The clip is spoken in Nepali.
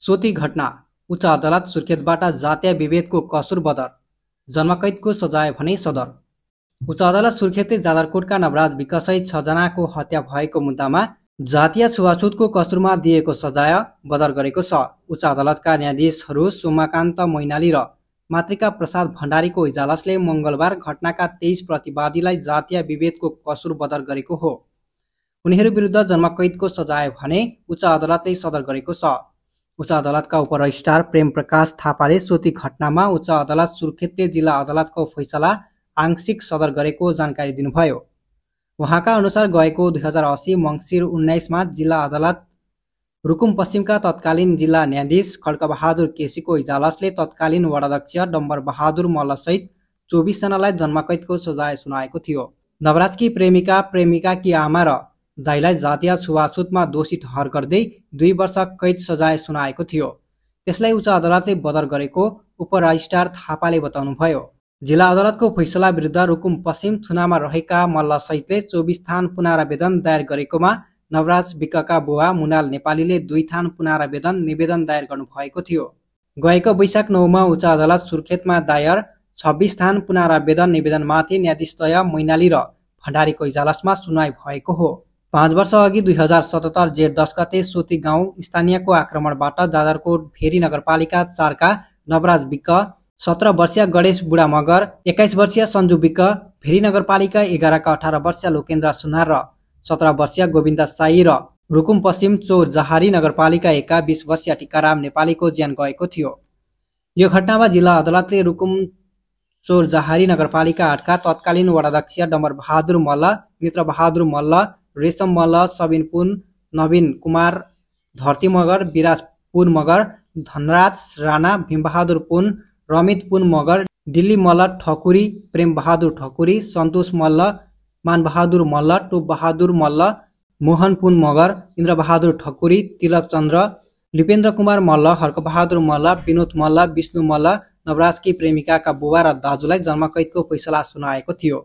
सोती घटना उच्च अदालत सुर्खेतबाट जातीय विभेदको कसुर बदर, जन्मकैदको सजाय भने सदर। उच्च अदालत सुर्खेतले जाजरकोटका नवराज विकसहित 6 जनाको हत्या भएको मुद्दामा जातीय छुवाछुतको कसुरमा दिएको सजाय बदर गरेको छ। उच्च अदालतका न्यायाधीशहरू सोमकान्त मैनाली र मातृका प्रसाद भण्डारीको इजलासले मङ्गलबार घटनाका 23 प्रतिवादीलाई जातीय विभेदको कसुर बदर गरेको हो। उनीहरू विरुद्ध जन्मकैदको सजाय भने उच्च अदालतले सदर गरेको छ। उच्च अदालतका उप रजिस्ट्रार प्रेम प्रकाश थापाले सोती घटनामा उच्च अदालत सुर्खेतले जिल्ला अदालतको फैसला आंशिक सदर गरेको जानकारी दिनुभयो। उहाँका अनुसार गएको 2080 मङ्सिर 19मा जिल्ला अदालत रुकुम पश्चिमका तत्कालीन जिल्ला न्यायाधीश खड्कबहादुर केसीको इजलासले तत्कालीन वडाध्यक्ष डम्बर बहादुर मल्लसहित 24 जनालाई जन्मकैदको सजाय सुनाएको थियो। नवराजकी प्रेमिकाकी आमा र दाइलाई जातीय छुवाछुतमा दोषी ठहर गर्दै 2 वर्ष कैद सजाय सुनाएको थियो। त्यसलाई उच्च अदालतले बदर गरेको उप रजिस्ट्रार थापाले बताउनुभयो। जिल्ला अदालतको फैसला विरुद्ध रुकुम पश्चिम थुनामा रहेका मल्लसहितले 24 थान पुनरावेदन दायर गरेकोमा नवराज विकका बुवा मुनाल नेपालीले 2 थान पुनरावेदन निवेदन दायर गर्नुभएको थियो। गएको वैशाख 9मा उच्च अदालत सुर्खेतमा दायर 26 थान पुनरावेदन निवेदनमाथि न्यायाधीशद्वय मैनाली र भण्डारीको इजलासमा सुनवाई भएको हो। 5 वर्ष अघि 2077 जेठ 10 गते सोती गाउँ स्थानीयको आक्रमणबाट जाजरकोट भेरी नगरपालिका 4 का नवराज विक, 17 वर्षीय गणेश बुढा मगर, 21 वर्षीय सञ्जु विक, भेरी नगरपालिका 11 का 18 वर्षीय लोकेन्द्र सुनार र 17 वर्षीय गोविन्द साई र रुकुम पश्चिम चोर जहारी नगरपालिका 1 का 20 वर्षीय टिकाराम नेपालीको ज्यान गएको थियो। यो घटनामा जिल्ला अदालतले रुकुम चोर जहारी नगरपालिका 8 का तत्कालीन वडाध्यक्ष डम्बर बहादुर मल्ल, मित्र बहादुर मल्ल, रेशम मल्ल, सबिन पुन, नवीन कुमार, धरती मगर, विराज पुन मगर, धनराज राणा, भीमबहादुर पुन, रमित पुन मगर, दिल्ली मल्ल ठकुरी, प्रेम बहादुर ठकुरी, सन्तोष मल्ल, मानबहादुर मल्ल, टोप बहादुर मल्ल, मोहन पुन मगर, इन्द्र बहादुर ठकुरी, तिलक चन्द्र, लिपेन्द्र कुमार मल्ल, हर्कबहादुर मल्ल, विनोद मल्ल, विष्णु मल्ल, नवराजकी प्रेमिकाका बुबा र दाजुलाई जन्मकैदको फैसला सुनाएको थियो।